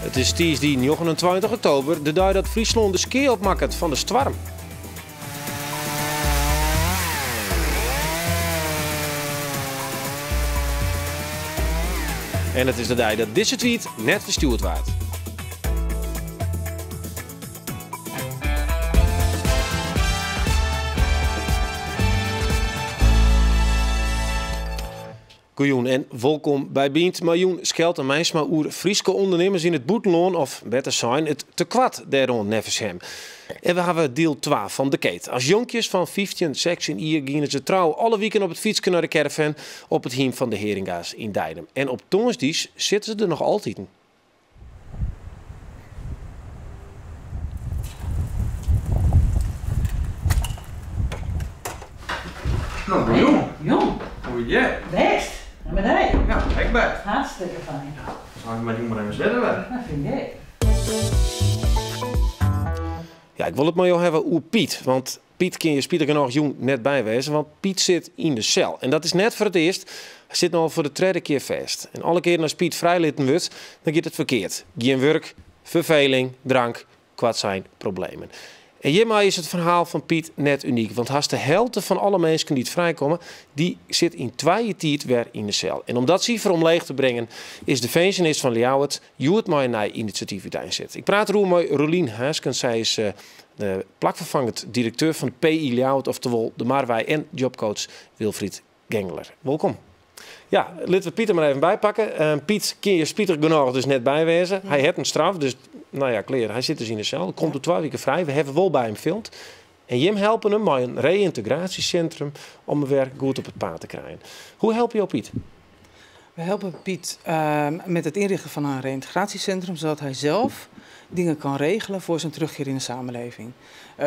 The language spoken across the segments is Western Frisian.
It is tiisdei 29 oktober, de dei dat Fryslân de skea opmakket fan de stoarm. En it is de dei dat dizze tweet net ferstjoerd waard. Goejûn en wolkom by Bynt. Mei jûn Skelte Meinsma oer Fryske ûndernimmers yn it bûtenlân, of better sein it tekoart dêroan neffens him. En we hawwe diel 2 fan de keet. As jonkjes fan 15, 16 jier giene se trou alle wiken op it fytske nei de caravan op it hiem fan de Heringa's yn Deinum. En op tongersdeis sitte se der noch altiten. No, goejûn. Jûn. Hoe is it? Bêst. En mei dy? Ja, ek bêst. Hartstikke fijn. Sil ik mei jûn mar even sitte wer. Dat fyn ik ek. Ja, ik wol it mei jo hawwe oer Piet, want Piet kin hjir spitich genôch jûn net by wêze, want Piet sit yn de sel. En dat is net foar it earst. Hy sit no al foar de tredde kear fêst. En alle kearen as Piet frijlitten wurdt, dan giet it ferkeard. Gjin wurk, ferfeling, drank, koartsein problemen. En hjirmei is it ferhaal fan Piet net unyk, want hast de helte fan alle minsken dy't frijkomme, dy sit yn twa jier tiid wer yn de sel. En om dat sifer omleech te bringen, is de finzenis fan Ljouwert hjoed mei in nij inisjatyf úteinset. Ik praat deroer mei Rolien Haaskens. Sy is de plakferfangend direkteur fan de PI Ljouwert, oftewol de Marwei, en jobcoach Wilfried Gengler. Wolkom. Ja, litte we Piet der mar even by pakke. Piet kin hjir spitich genôch dus net by wêze. Hy hat in straf, dus no ja, klear. Hy sit dus yn de sel. Komt oer 2 wike frij. We hawwe wol by him filmd. En jim helpe him mei in reyntegraasjesintrum om him wer goed op it paad te krijen. Hoe helpe jo Piet? We helpen Piet met het inrichten van een reïntegratiecentrum, zodat hij zelf dingen kan regelen voor zijn terugkeer in de samenleving.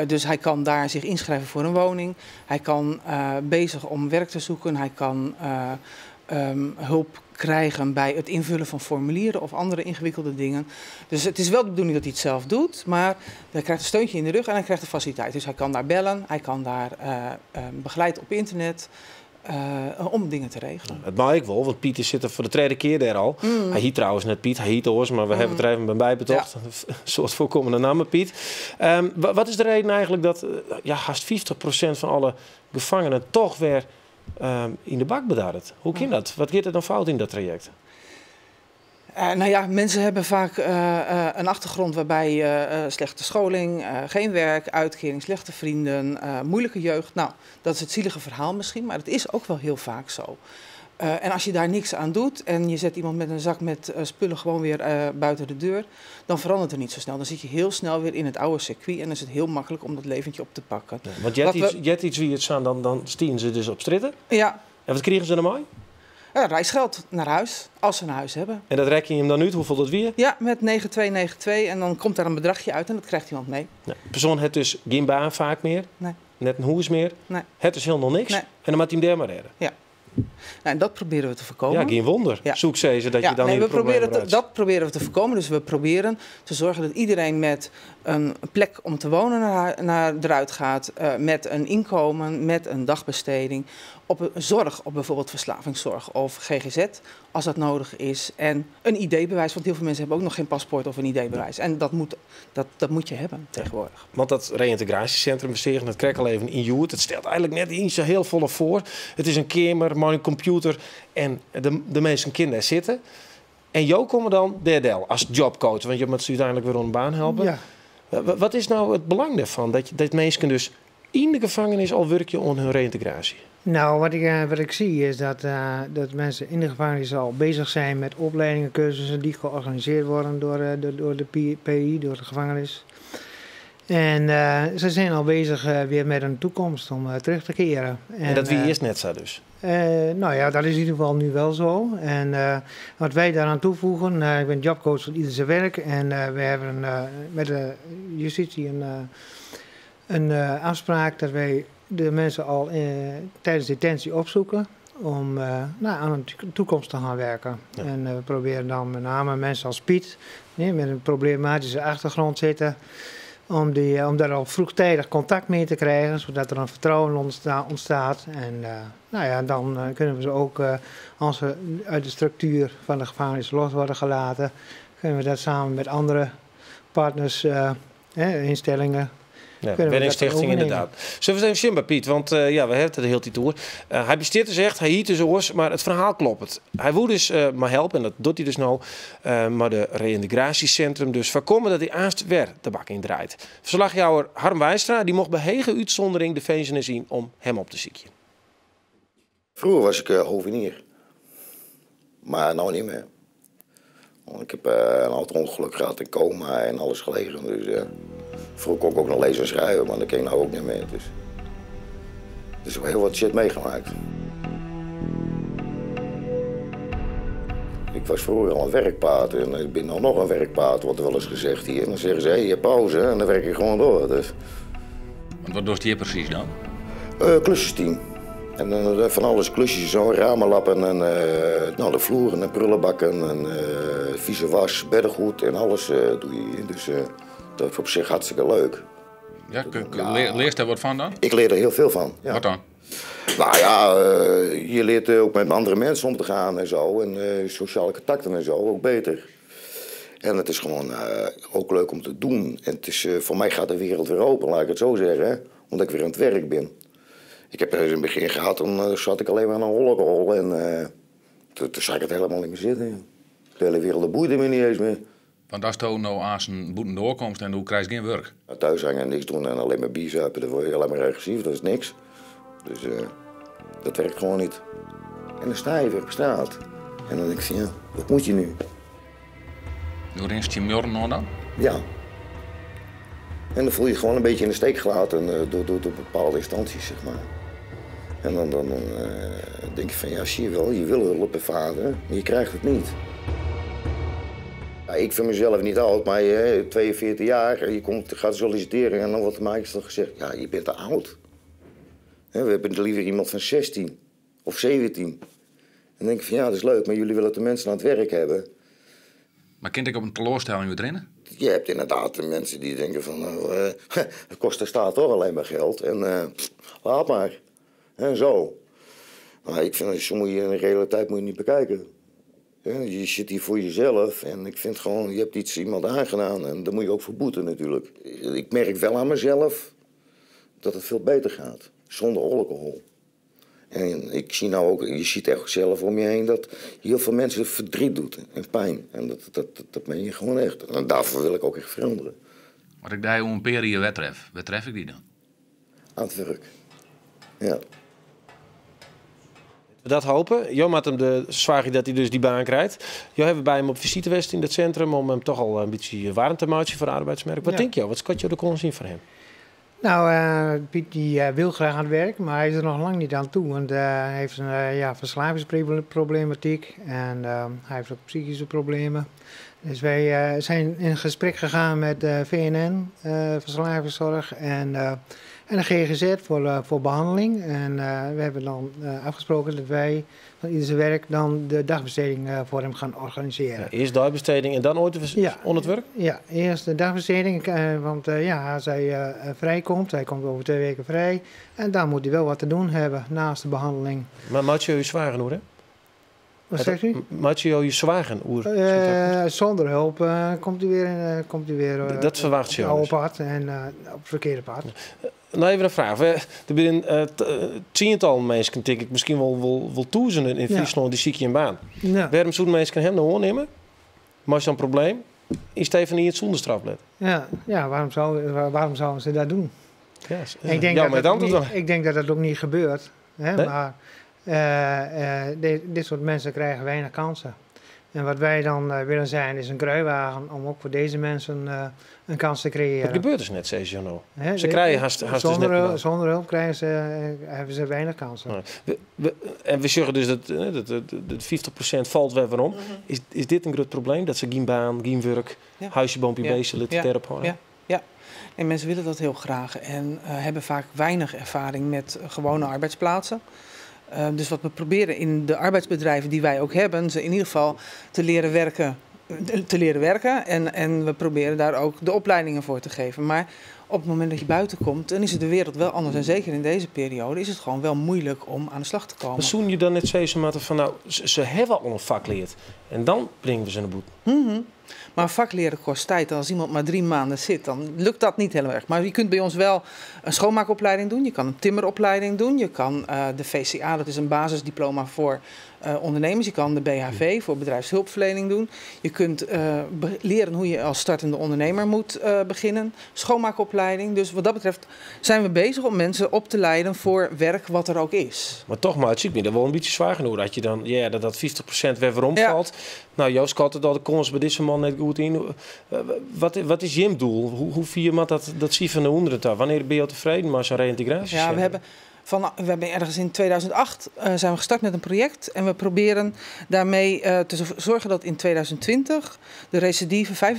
Dus hij kan daar zich inschrijven voor een woning, hij kan bezig om werk te zoeken, hij kan hulp krijgen bij het invullen van formulieren of andere ingewikkelde dingen. Dus het is wel de bedoeling dat hij het zelf doet, maar hij krijgt een steuntje in de rug en hij krijgt de faciliteit. Dus hij kan daar bellen, hij kan daar begeleid op internet om dingen te regelen. Dat mag ik wel, want Piet zit er voor de tweede keer daar al. Hij heet trouwens net Piet, hij heet Oors, maar we hebben het er even bij betocht. Een soort voorkomende naam, Piet. Wat is de reden eigenlijk dat haast 50% van alle gevangenen toch weer in de bak bedarret? Hoe kan dat? Wat gaat er dan fout in dat traject? Mensen hebben vaak een achtergrond waarbij slechte scholing, geen werk, uitkering, slechte vrienden, moeilijke jeugd. Dat is het zielige verhaal misschien, maar het is ook wel heel vaak zo. En als je daar niks aan doet en je zet iemand met een zak met spullen gewoon weer buiten de deur, dan verandert er niet zo snel. Dan zit je heel snel weer in het oude circuit en dan is het heel makkelijk om dat leventje op te pakken. Ja, want je hebt iets wie het staan, dan stien ze dus op stritten. Ja. En wat kregen ze dan mooi? Ja, reisgeld naar huis, als ze een huis hebben. En dat rek je hem dan uit, hoeveel dat weer? Ja, met 9292 en dan komt daar een bedragje uit en dat krijgt iemand mee. Ja, de persoon heeft dus geen baan vaak meer, Nee. net een hoes meer, Nee. het is helemaal niks. Nee. En dan moet hij hem daar maar redden. Ja. En dat proberen we te voorkomen. Ja, geen wonder. Zoek ze dat je dan in de problemen raakt. Dat proberen we te voorkomen. Dus we proberen te zorgen dat iedereen met een plek om te wonen naar eruit gaat, met een inkomen, met een dagbesteding, op een zorg, op bijvoorbeeld verslavingszorg of GGZ, als dat nodig is. En een I D-bewijs, want heel veel mensen hebben ook nog geen paspoort of een I D-bewijs. En dat moet je hebben tegenwoordig. Want dat reïntegratiecentrum, we zeggen het krek al even in Joert, het stelt eigenlijk net iets zo heel volle voor. Het is een kamer, maar een computer en de meeste kinderen zitten. En jou komen dan derdel als jobcoach, want je moet ze uiteindelijk weer om een baan helpen. Wat is nou het belang daarvan? Dat mensen dus in de gevangenis al werken aan hun reïntegratie? Wat ik zie is dat mensen in de gevangenis al bezig zijn met opleidingen, cursussen die georganiseerd worden door de PI, door de gevangenis. En ze zijn al bezig weer met een toekomst om terug te keren. En dat wie is net zo dus? Dat is in ieder geval nu wel zo. En wat wij daaraan toevoegen, ik ben jobcoach van ieder zijn werk en we hebben met de justitie een afspraak dat wij de mensen al tijdens detentie opzoeken om aan een toekomst te gaan werken. En we proberen dan met name mensen als Piet, die met een problematische achtergrond zitten, om daar al vroegtijdig contact mee te krijgen, zodat er een vertrouwen ontstaat. En dan kunnen we ze ook, als ze uit de structuur van de gevangenis los worden gelaten, kunnen we dat samen met andere partners, instellingen. Ja, Kunnen we dat wenningstichting overnemen? inderdaad. Zullen we eens even zien bij Piet? Want ja, we hebben het er de hele tijd over. Hij besteedt dus echt, hij hiet dus oors, maar het verhaal klopt. Hij wil dus maar helpen, en dat doet hij dus nou. Maar de reïntegratiecentrum dus voorkomen dat hij aanst weer de bak indraait. Verslagjouwer Harm Wijstra, die mocht bij hege uitzondering de feestenen zien om hem op te ziekjen. Vroeger was ik hovenier, maar nou niet meer. Want ik heb een auto-ongeluk gehad in coma en alles gelegen. Dus, vroeger kon ik ook nog lezen en schrijven, maar dat kan ik nou ook niet meer. Dus ik heb heel wat shit meegemaakt. Ik was vroeger al een werkpaard en ik ben nou nog een werkpaard, wordt er wel eens gezegd hier. En dan zeggen ze, hé, je hebt pauze en dan werk ik gewoon door. Dus. Want wat doet je precies dan? Klusjesteam. En dan van alles klusjes, zo, ramenlappen en de vloeren en prullenbakken en vieze was, beddengoed en alles doe je hier. Dus dat is op zich hartstikke leuk. Ja, leer je daar wat van dan? Ik leer er heel veel van. Ja. Wat dan? Je leert ook met andere mensen om te gaan en zo. En sociale contacten en zo, ook beter. En het is gewoon ook leuk om te doen. En voor mij gaat de wereld weer open, laat ik het zo zeggen. Hè? Omdat ik weer aan het werk ben. Ik heb er eens in het begin gehad, dan zat ik alleen maar aan een hollerol. En toen zag ik het helemaal niet meer zitten. De hele wereld, dat boeide me niet eens meer. Want als je nou aan zijn boeten doorkomt en hoe krijg je geen werk? Nou, thuis hangen en niks doen en alleen maar bier zuipen, dan word je alleen maar agressief, dat is niks. Dus dat werkt gewoon niet. En dan sta je weer op straat. En dan denk ik van, ja, wat moet je nu? Hoe rinst je morgen nog dan? Ja. En dan voel je je gewoon een beetje in de steek gelaten door bepaalde instanties. En dan denk je van, ja, zie je wel, je wil hulp ervaren, maar je krijgt het niet. Ja, ik vind mezelf niet oud, maar 42 jaar, je gaat solliciteren en dan wordt er mij gezegd, ja, je bent te oud. Hè, we hebben liever iemand van 16 of 17. En dan denk ik van, ja, dat is leuk, maar jullie willen de mensen aan het werk hebben. Maar kind ik op een teleurstelling weer erin? Je hebt inderdaad de mensen die denken van, nou het kost de staat toch alleen maar geld en laat maar. En zo. Maar ik vind, zo moet je in de realiteit moet je niet bekijken. Ja, je zit hier voor jezelf en ik vind gewoon, je hebt iets iemand aangedaan en daar moet je ook voor boeten natuurlijk. Ik merk wel aan mezelf dat het veel beter gaat, zonder alcohol. En ik zie nou ook, je ziet echt zelf om je heen dat heel veel mensen verdriet doet en pijn. En dat meen je gewoon echt. En daarvoor wil ik ook echt veranderen. Wat ik daar om een periode wet tref, wat tref ik die dan? Aan het werk, ja. Dat hopen. Jo had hem de zwaar dat hij dus die baan krijgt. Jo hebben bij hem op visite geweest in dat centrum om hem toch al een beetje warm te maken voor de arbeidsmerk. Wat denk je? Wat schat je de kon zien van hem? Piet die wil graag aan het werk, maar hij is er nog lang niet aan toe. Want hij heeft een verslavingsproblematiek en hij heeft ook psychische problemen. Dus wij zijn in gesprek gegaan met VNN, verslavingszorg en de GGZ voor behandeling. En we hebben dan afgesproken dat wij van ieder zijn werk dan de dagbesteding voor hem gaan organiseren. Ja, eerst dagbesteding en dan ooit onder het werk? Ja, eerst de dagbesteding, want als hij vrijkomt, hij komt over 2 weken vrij. En dan moet hij wel wat te doen hebben naast de behandeling. Maar Mathieu je zwagen hoor, hè? Wat zegt u? Mathieu je zwagen oer. Zonder hulp komt hij weer in komt hij weer Dat verwacht je op het dus. oude pad en op het verkeerde pad. Nou, even een vraag. Er zijn tientallen mensen, denk ik, misschien wel duizenden in Friesland die ziek je in baan. Waarom zouden mensen hem nou nemen? Maar zo'n probleem is Stephanie het zonder strafblad. Ja, ja, waarom zouden ze dat doen? Ja, Ik ja, maar dan dan. denk dat dat ook niet gebeurt. Hè? Nee? Maar dit soort mensen krijgen weinig kansen. En wat wij dan willen zijn is een kruiwagen om ook voor deze mensen een kans te creëren. Dat gebeurt dus net, zei Jeannot. Hè, Ze krijgen haast dus net een baan. zonder hulp hebben ze weinig kansen. Nee. En we zeggen dus dat 50% valt weer waarom. Is dit een groot probleem? Dat ze geen baan, geen werk, huisje, boompje, beestje, lid terp houden? Ja. Ja. En mensen willen dat heel graag en hebben vaak weinig ervaring met gewone arbeidsplaatsen. Dus wat we proberen in de arbeidsbedrijven die wij ook hebben, ze in ieder geval te leren werken. Te leren werken en we proberen daar ook de opleidingen voor te geven. Maar op het moment dat je buiten komt, dan is het de wereld wel anders. En zeker in deze periode is het gewoon wel moeilijk om aan de slag te komen. Maar zoen je dan net steeds mate van, nou, ze hebben al een vak geleerd. En dan brengen we ze naar boete. Maar vak leren kost tijd. En als iemand maar 3 maanden zit, dan lukt dat niet heel erg. Maar je kunt bij ons wel een schoonmaakopleiding doen. Je kan een timmeropleiding doen. Je kan de VCA, dat is een basisdiploma voor ondernemers. Je kan de BHV voor bedrijfshulpverlening doen. Je kunt leren hoe je als startende ondernemer moet beginnen. Schoonmaakopleiding. Dus wat dat betreft zijn we bezig om mensen op te leiden voor werk wat er ook is. Maar toch, maar het ziet me dat wel een beetje zwaar genoeg. Dat je dan, ja, dat 50% weer omvalt. Nou, Joost had het al de kans bij deze man net goed in. Wat is je doel? Hoe vier je maar dat zie van de honderd daar? Wanneer ben je al tevreden met zo'n reïntegratie? Ja, we hebben ergens in 2008 zijn we gestart met een project. En we proberen daarmee te zorgen dat in 2020 de recidive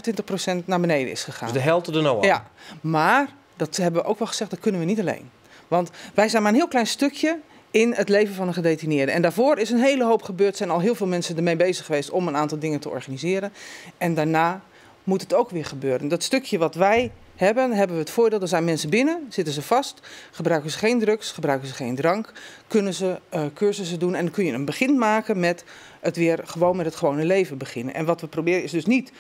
25% naar beneden is gegaan. Dus de helft er nou al. Ja, maar dat hebben we ook wel gezegd, dat kunnen we niet alleen. Want wij zijn maar een heel klein stukje in het leven van een gedetineerde. En daarvoor is een hele hoop gebeurd, zijn al heel veel mensen ermee bezig geweest om een aantal dingen te organiseren. En daarna moet het ook weer gebeuren. Dat stukje wat wij hebben, hebben we het voordeel, er zijn mensen binnen, zitten ze vast, gebruiken ze geen drugs, gebruiken ze geen drank, kunnen ze cursussen doen en dan kun je een begin maken met het weer gewoon met het gewone leven beginnen. En wat we proberen is dus niet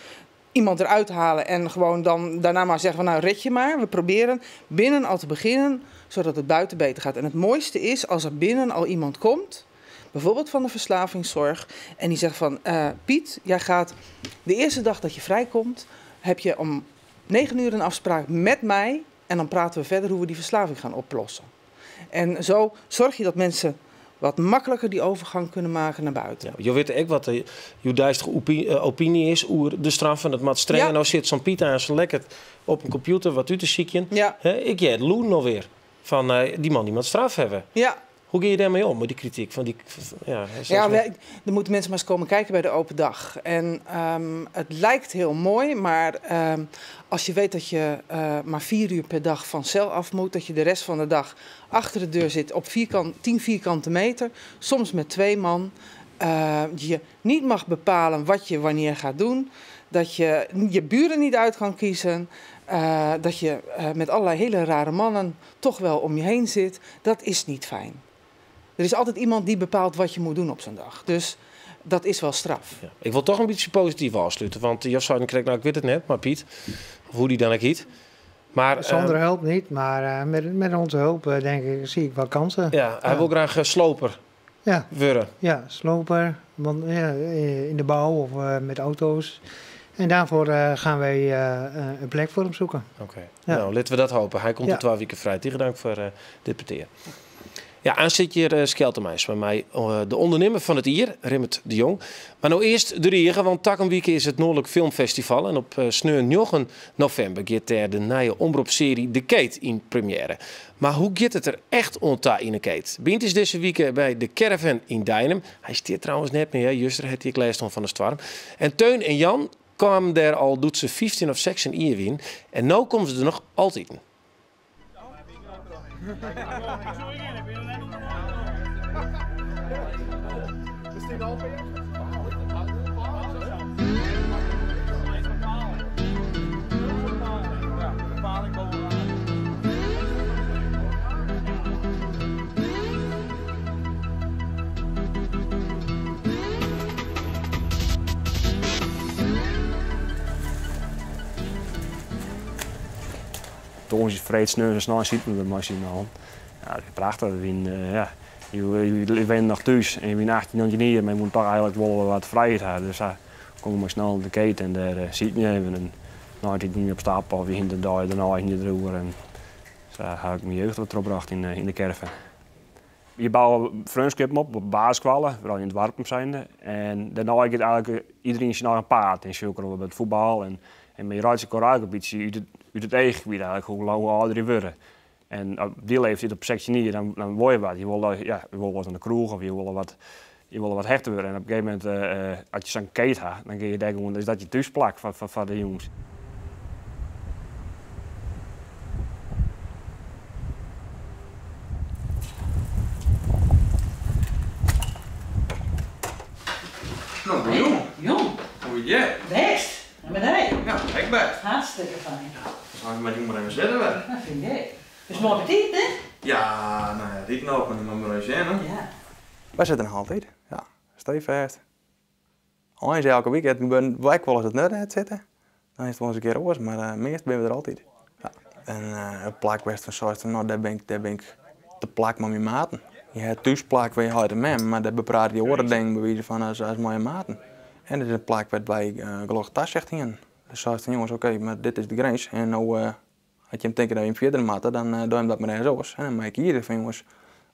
iemand eruit halen en gewoon dan daarna maar zeggen van nou red je maar. We proberen binnen al te beginnen, zodat het buiten beter gaat. En het mooiste is als er binnen al iemand komt, bijvoorbeeld van de verslavingszorg, en die zegt van Piet, jij gaat de eerste dag dat je vrijkomt, heb je om 9 uur een afspraak met mij en dan praten we verder hoe we die verslaving gaan oplossen. En zo zorg je dat mensen wat makkelijker die overgang kunnen maken naar buiten. Ja, je weet ook wat de judaïstische opinie is over de straf van het mat streng. En nou zit zo'n Piet aan zo lekker op een computer wat u te ziekjen. Ik jij het loen nog weer van die man die moet straf hebben. Hoe ga je daarmee om, met die kritiek? Van die, ja, hij is Ja, zo- er moeten mensen maar eens komen kijken bij de open dag. En het lijkt heel mooi, maar als je weet dat je maar 4 uur per dag van cel af moet, dat je de rest van de dag achter de deur zit op 10 vierkante meter, soms met 2 man, je niet mag bepalen wat je wanneer gaat doen, dat je je buren niet uit kan kiezen, dat je met allerlei hele rare mannen toch wel om je heen zit, dat is niet fijn. Er is altijd iemand die bepaalt wat je moet doen op zo'n dag. Dus dat is wel straf. Ja. Ik wil toch een beetje positief afsluiten. Want Jos zei, nou, ik weet het net, maar Piet, of hoe die dan ook heet. Maar, Zonder hulp niet, maar met onze hulp denk ik, zie ik wel kansen. Ja, hij wil graag sloper worden. Ja, sloper, want, ja, in de bouw of met auto's. En daarvoor gaan wij een plek voor hem zoeken. Oké, nou, laten we dat hopen. Hij komt er 12 weken vrij. Tegen dank voor dit peteer. Ja, aan zit hier Skeltemeis bij mij, de ondernemer van het IR, Rimmert de Jong. Maar nou eerst de Riegen, want takom is het Noordelijk Filmfestival. En op sneu 9 november gaat er de nieuwe omroepserie De Keet in première. Maar hoe gaat het er echt onta in de Keet? Bint is deze week bij de Caravan in Deinum. Hij stiert trouwens net meer, hè? Juster het die ik van de storm. En Teun en Jan kwamen daar al, doet ze 15 of 16 jaar in. En nu komen ze er nog altijd in. Toen is het sneu en snel zitten we maar zien al. Ja, dat is prachtig. Ja, je bent nog thuis en je bent 18 19 jaar, maar je moet toch eigenlijk wel wat vrijheid hebben. Dus daar kom je maar snel in de keten en daar zit je even. En nou, ik niet op stap of je hinter daar, daarna in de roer. En zo heb ik mijn jeugd wat teruggebracht in de caravan. Je bouwt vriendschappen op, op basiskwallen, vooral in het warpen zijnde. En daarna gaat eigenlijk iedereen zijn eigen paard. En zoeken we het voetbal en je rijdt zich eigenlijk een beetje uit het eigen gebied eigenlijk, hoe lang hoe ouder je wordt. En op die leeftijd op 16 jaar, dan word je wat. Je wil, ja, je wil wat aan de kroeg of je wil wat hechter worden. En op een gegeven moment, als je zo'n keet hebt, dan kun je denken, gewoon, is dat je thuisplak van de jongens. Nou, jong. Jong. Hoe je? Best. En met hij? Ja, ik best. Hartstikke fijn. Zal ik met die maar even zitten, hè? Dat vind ik. Dus mooi appetit, hè? Ja, nou ja, die knoop en dan maar eens in, hè? Ja. Wij zitten nog altijd. Ja, stevast. Eins elke wike. It gebeurt wol ek wolris dat we der net sitte. Dan is it wolris in kear oars, mar meast binne we der altyd. Ja. En it plak wêr'tst fan seist fan no, dêr bin ik, dêr bin ik te plak mei myn maten. Je ha thúsplak by je heit en mem, mar dêr beprate je oare dingen by wize fan as mei je maten. En it is in plak wêr't wy gelokkich tasicht hienen. Dus seist fan jonges, oké, mar dit is de grins en no as jim tinke dat jim fierder moatte, dan dogge jim dat mar ergens oars. En dan mei ik kieze fan jonges,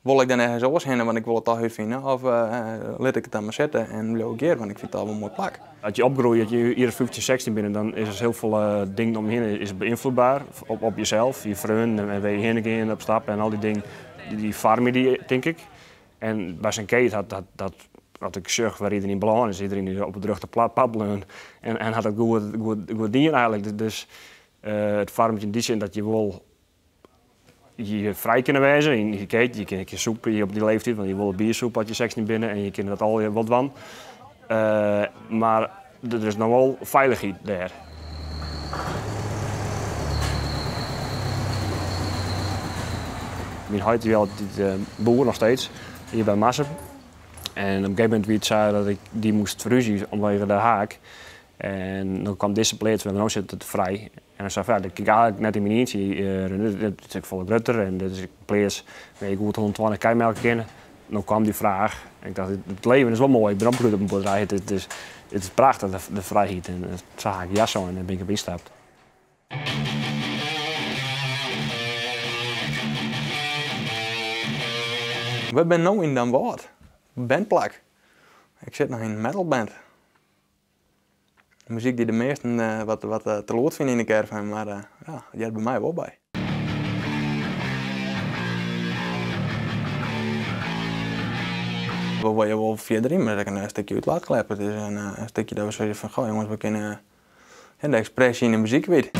wol ik dan ergens oars hinne, want ik wol it toch útfine, of lit ik it dan mar sitte en bliuw ik hjir, want ik fyn it al wol in moai plak. As je opgroeie, as je jier 15, 16 binne, dan is der hiel folle dingen om je hinne is beynfloedber op jesels, je freonen en wêr je hinne gean op stap en al dy dingen, dy foarmje dy, tink ik. En by sa'n keet hat dat, as ik sjoch wêr iderien belâne is, iderien is op it rjochte pad bleaun en hat it goed dien eigenlik. Dus it foarmet je yn dy sin dat je wol je frij kinne wêze yn je keet. Je kinne sûpe op dy leeftiid, want je wolle bier sûpe as je 16 binne en je kinne dat allegear wol dwaan. Mar der is noch wol feilichheid dêr. Myn heit wie altyd boer, noch steeds, hjir by Marsum. En op in gegeven momint wie it sa dat ik dy moast ferhúzje omwege de haak. En dan kwam dizze pleats wêr't we no sitte frij. En dan sei ik, ja, dat kin ik eigentlik net yn myn ientsje runne. Dit is ek folle grutter en dit is in pleats wêr't je goed 120 kij melke kinne. No kwam dy fraach en ik tocht, it leven is wol moai. Ik bin opgroeid op in boerderij. It is prachtich, de frijheid. En sa ha ik ja sein en dêr bin ik op ynstapt. We binne no yn Damwâld, bandplak. Ik sit noch yn in metalband. Muzyk dy't de measten wat te lûd fine yn de caravan, mar ja, it heart by my wol by. We wolle wol fierder yn, mar dat is ek in stikje útlaatklep. It is in stikje dat we sizze fan goh jonges, we kinne de ekspresje yn de muzyk kwyt.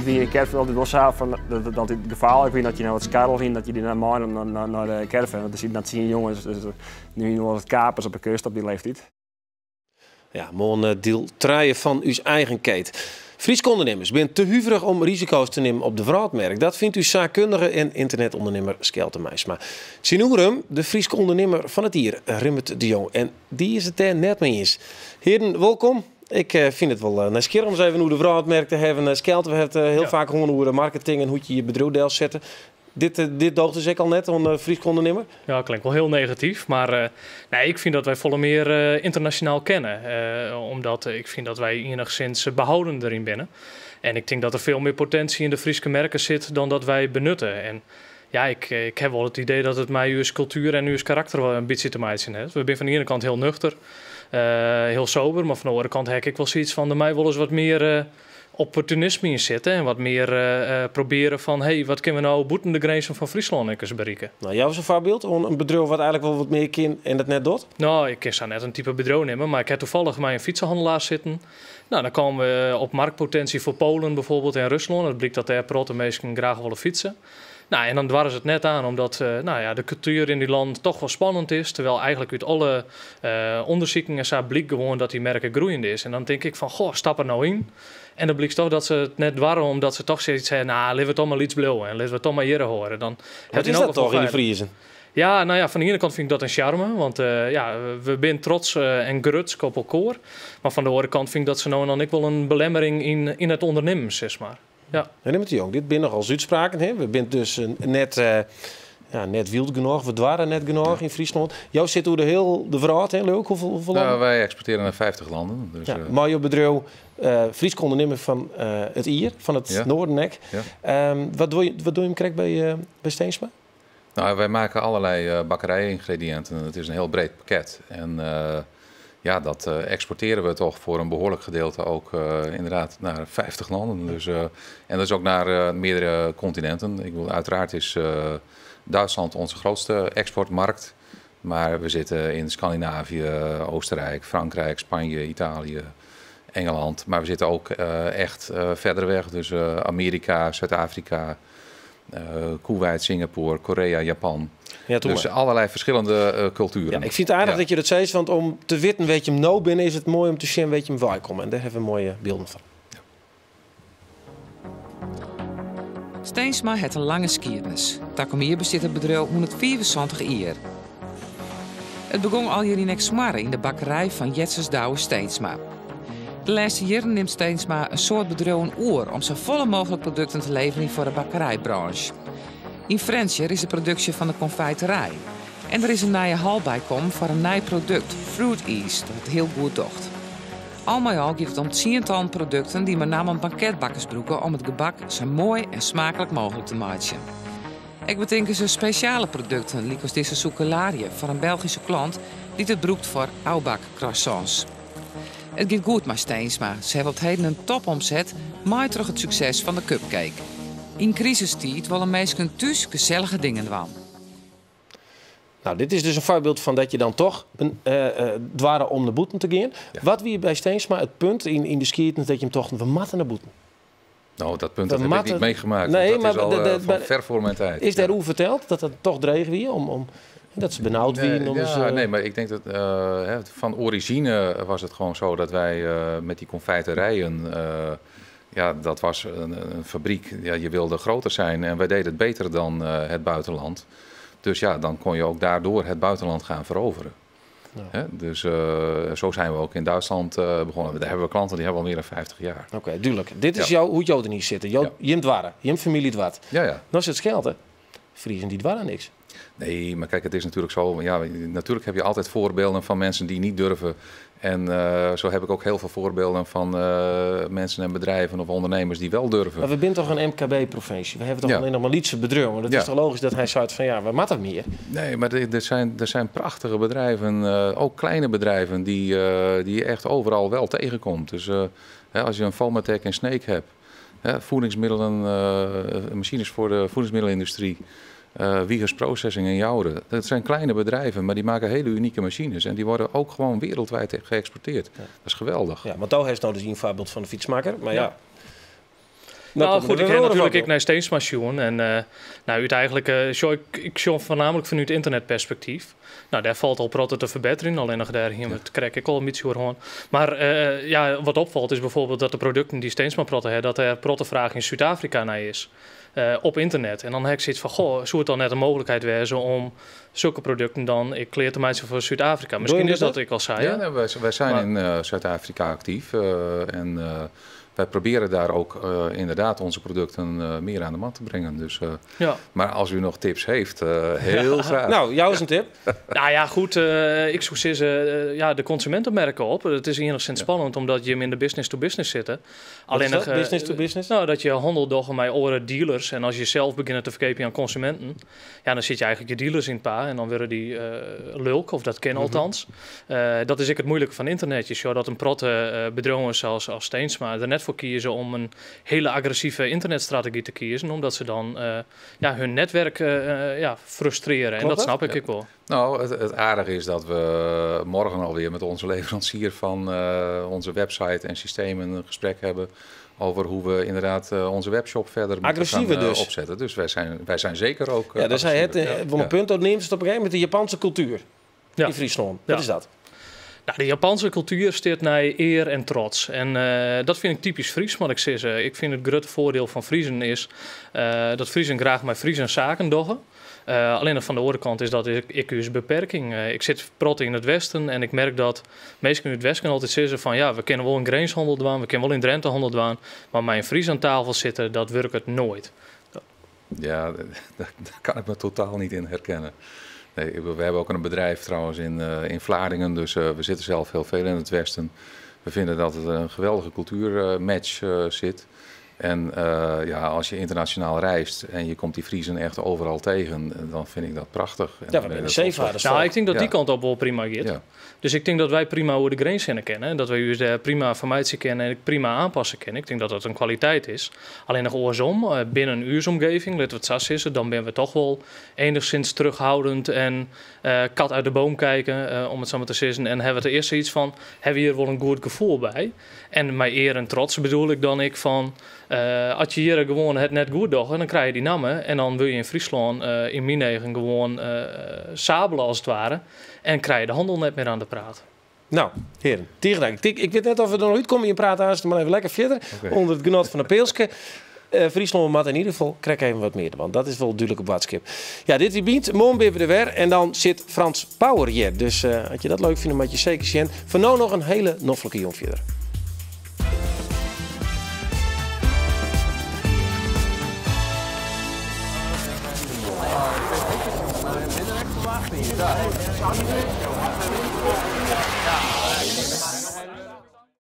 It wie yn de caravan altyd wol sa fan dat it altyd gefaarlik wie dat je nou wat skarrel hienen, dat je dy dan meinamen nei de caravan. Want der sieten dan 10 jonges, dus nu hienen wol wat kapers op de kust op dy leeftiid. Ja, moarn diel trije fan ús eigen keet. Fryske ûndernimmers binne te huverich om risiko's te nimmen op de wrâldmerk. Dat fynt ús saakkundige en ynternetûndernimmer Skelte Meinsma. Tsjinoer him de Fryske ûndernimmer fan it jier, Rimmert de Jong. En dy is it dêr net mei iens. Hearen, wolkom. Ik fyn it wol nijsgjirrich om ris even oer de wrâldmerk te hawwen. Skelte, we hawwe it hiel faak hân oer marketing en hoe't je je bedriuw delsette. Dit doocht dus ek al net oan de Fryske ûndernimmer? Ja, klinkt wol hiel negatyf, mar nee, ik fyn dat wy folle mear ynternasjonaal kinne. Omdat ik fyn dat wy iennichsins behouden deryn binne. En ik tink dat der folle mear potinsje yn de Fryske merken sit dan dat wy benutte. En ja, ik ha wol it idee dat it mei ús kultuer en ús karakter wol in bytsje te meitsjen hat. We binne fan de iene kant hiel nuchter, hiel sober, mar fan de oare kant ha ik ek wol sayts fan der mei wolris wat mear opportunisme yn sitte en wat mear probearje fan hey, wat kinne we no bûten de grinzen fan Fryslân ek ris berikke. Nou, jou ris in foarbyld oan in bedriuw wat eigenlik wol wat mear kin en dat net docht. Nou, ik kin sa net in type bedriuw nimme, mar ik ha tafallich mei in fytsehannelaar sitten. Nou, dan kamen we op marktpotinsje foar Poalen byfoarbyld en Ruslân. It blykt dat dêr protte minsken graach wolle fytse. Nou, en dan doare se it net oan, omdat nou ja, de kultuer yn dy lannen toch wol spannend is. Terwijl eigenlik út alle ûndersiken en sa blykt gewoan dat dy merke groeiende is. En dan tink ik fan, goh, stap der no yn. En dan blykt toch dat se it net doare, omdat se toch sayts hawwe, nou, litte we toch mar lyts bliuwe en litte we toch mar hjir hâlde. Dan Wat is dat toch yn de Friezen? Ja, nou ja, fan de iene kant fyn ik dat in sjarme, want ja, we binne trots en grutsk op elkoar. Mar fan de oare kant fyn ik dat sa no en dan ek wol in belemmering yn it ûndernimmen, sis mar. Ja. Rimmert de Jong, dit binne nochal útspraken. Hè? We binne dus net, ja, net wyld genôch, we doare net genôch yn Fryslân. Jo sitte oer de hiele de wrâld, hè, leau ik? Hoefolle Nou, wy eksportearje nei 50 lannen. Dus, ja, mei jo bedriuw Frysk ûndernimmer fan it jier, fan it Noarden ek. Ja. Wat dogge jim krekt by Steensma? Nou, wij maken allerlei bakkerij-ingrediënten. Het is een heel breed pakket. En ja, dat exporteren we toch voor een behoorlijk gedeelte ook inderdaad naar 50 landen. Dus, en dat is ook naar meerdere continenten. Ik bedoel, uiteraard is Duitsland onze grootste exportmarkt. Maar we zitten in Scandinavië, Oostenrijk, Frankrijk, Spanje, Italië, Engeland. Maar we zitten ook echt verder weg. Dus Amerika, Zuid-Afrika, Koeweit, Singapore, Korea, Japan. Ja, doe Dus maar. allerlei verschillende culturen. Ja, ik fyn it aardich dat je dat sizze, want om te witten wêr't jim no binne, is it moai om te sjen wêr't jim weikomme. En dêr hawwe we moaie bylden fan. Steensma hat in lange skiednis. Takom jier bestiet it bedriuw 175 jier. It begûn allegear yn Eksmoarre yn de bakkerij fan Jetses Douwe Steensma. De lêste jierren nimt Steensma in soad bedriuwen oer om safolle mooglik produkten te leverjen foar de bakkerijbransje. Yn Frjentsjer is de produksje fan de konfijterij. En der is in nije hal bykommen foar in nij produkt, Fruit Ease, dat it hiel goed docht. Al mei al giet it om tsientallen produkten dy't mei nammen banketbakkers brûke om it gebak sa moai en smaaklik mooglik te meitsjen. Ek betinke se spesjale produkten, lykas dizze sûkelarje foar in Belgyske klant dy't it brûkt foar ôfbak-croissants. It giet goed mei Steensma. Se hawwe op 't heden in topomset, mei troch it sukses fan de cupcake. Yn krisistiid wolle minsken thús gesellige dingen dwaan. Nou, dit is dus in foarbyld fan dat je dan toch in, doare om nei bûten te gean. Wat wie by Steensma it punt yn de skiednis dat jim tochten, we moatte nei bûten? Nou, dat punt dat We heb ik moatte- niet meegemaakt. Nee, want dat maar is al van ver voor mijn tijd. Is dêroer ferteld dat dat toch dreech wie om dat se benaud Nee, wienen om ja, dus, nee, maar ik denk dat hè, van origine was het gewoon zo dat wij met die confijterijen, ja, dat was een fabriek. Ja, je wilde groter zijn en wij deden het beter dan het buitenland. Dus ja, dan kon je ook daardoor het buitenland gaan veroveren. Hè? Dus zo zijn we ook in Duitsland begonnen. Daar hebben we klanten die hebben al meer dan 50 jaar. Oké, dúdlik. Dit is hoe jo der yn sitte. Jo, jim doare, jim famylje doart. Dan is it skeld, hè? Friezen dy doare niks. Nee, maar kijk, het is natuurlijk zo. Ja, natuurlijk heb je altijd voorbeelden van mensen die niet durven. En zo heb ik ook heel veel voorbeelden van mensen en bedrijven of ondernemers die wel durven. Maar we zijn toch een MKB-provincie? We hebben toch alleen nog maar lytse bedriuwen? Dat is toch logisch dat hij zei van ja, we moeten meer? Nee, maar er zijn prachtige bedrijven, ook kleine bedrijven, die je echt overal wel tegenkomt. Dus hè, als je een Fomatec en Sneek hebt, hè, voedingsmiddelen, machines voor de voedingsmiddelenindustrie. Wiegers Processing in Joure. Dat zijn kleine bedrijven, maar die maken hele unieke machines. En die worden ook gewoon wereldwijd geëxporteerd. Dat is geweldig. Ja, want daar heeft nou dus een voorbeeld van de fietsmaker. Maar ja. Nou, Nou, goed, komt er ik weer heb een natuurlijk voorbeeld. ik naar Steensma sjoen. En nou, uiteindelijk, zo, ik sjoen voornamelijk vanuit internetperspectief. Nou, daar valt al protte te verbeteren. Alleen nog daar hier met krek ik al een beetje hoor. Maar ja, wat opvalt is bijvoorbeeld dat de producten die Steensma protte hebben, dat er protte vraag in Zuid-Afrika naar is. Op internet. En dan heb ik zoiets van, goh, zou het dan net een mogelijkheid wezen om zulke producten dan, ik kleer te maken voor Zuid-Afrika. Doe Misschien je is dat? dat ik al zei. Ja, hè? nee, wij zijn Maar in Zuid-Afrika actief. En wij proberen daar ook inderdaad onze producten meer aan de man te brengen. Dus, Maar als u nog tips heeft, heel graag. Nou, jou is een tip. Nou ja, goed. Ik zoek ze ja, de consumentenmerken op. Het is enigszins spannend omdat je in de business-to-business zit. Wat Alleen is dat? nog, Business to business? Nou, dat je handelt door met oren dealers. En als je zelf begint te verkopen aan consumenten, ja, dan zit je eigenlijk je dealers in het pa. En dan worden die lulk, of dat ken althans. Dat is ik het moeilijke van internet. Je ziet dat een protte bedrijven zoals als Steensma er net voor kiezen om een hele agressieve internetstrategie te kiezen. Omdat ze dan ja, hun netwerk ja, frustreren. En Klopt dat dat? snap ik Ja. ook wel. Nou, het aardige is dat we morgen alweer met onze leverancier van onze website en systemen een gesprek hebben over hoe we inderdaad onze webshop verder moeten Agressiever gaan dus. opzetten. Dus wij zijn zeker ook Ja, dus hij het, agressiever. wel een punt, dat neemt het op een gegeven moment de Japanse cultuur in Friesland. Wat is dat? Nou, de Japanse cultuur staat naar eer en trots. En dat vind ik typisch Fries, maar ik zeg, ik vind het grote voordeel van Friezen is dat Friezen graag met Friezen zaken doggen. Alleen van de andere kant is dat ik dus beperking. Ik zit prot in het Westen en ik merk dat mensen in het Westen altijd zeggen van ja, we kunnen wel in Grenshandel doen, we kunnen wel in Drenthe handel doen, maar met een Fries aan tafel zitten, dat werkt het nooit. Ja, daar kan ik me totaal niet in herkennen. Nee, we hebben ook een bedrijf trouwens in Vlaardingen, dus we zitten zelf heel veel in het Westen. We vinden dat het een geweldige cultuurmatch zit. En als je internationaal reist en je komt die Friezen echt overal tegen, dan vind ik dat prachtig. En Ja, we dan ben zijn ik de dat trots op. zeevaarders. Ik denk dat die kant op wel prima gaat. Dus ik denk dat wij prima hoe de grens in kennen. En dat wij u daar prima vermijden kennen en prima aanpassen kennen. Ik denk dat dat een kwaliteit is. Alleen nog oorsom, binnen een uursomgeving, laten we het zo zeggen, dan ben we toch wel enigszins terughoudend en kat uit de boom kijken, om het zo maar te zeggen. En hebben we er eerst iets van, hebben we hier wel een goed gevoel bij? En mijn eer en trots bedoel ik dan ik van, als je hier gewoon het net goed doet, dan krijg je die namen. En dan wil je in Friesland, in mijn eigen gewoon sabelen als het ware. En krijg je de handel net meer aan de praat. Nou, heren, tegen dank. Ik weet net of we er nog uitkomen. Je praat haast, maar even lekker verder. Onder het genot van een pilsje. Fryslân moat yn ieder gefal krekt even wat mear dwaan. Dat is wol dúdlike boadskip. Ja, dit wie Bynt. Moarn binne we der wer en dan sit Frans Bauer hjir. Dus as je dat leuk fine, moatte je seker sjen. Foar no noch in hiele noflike jûn fierder.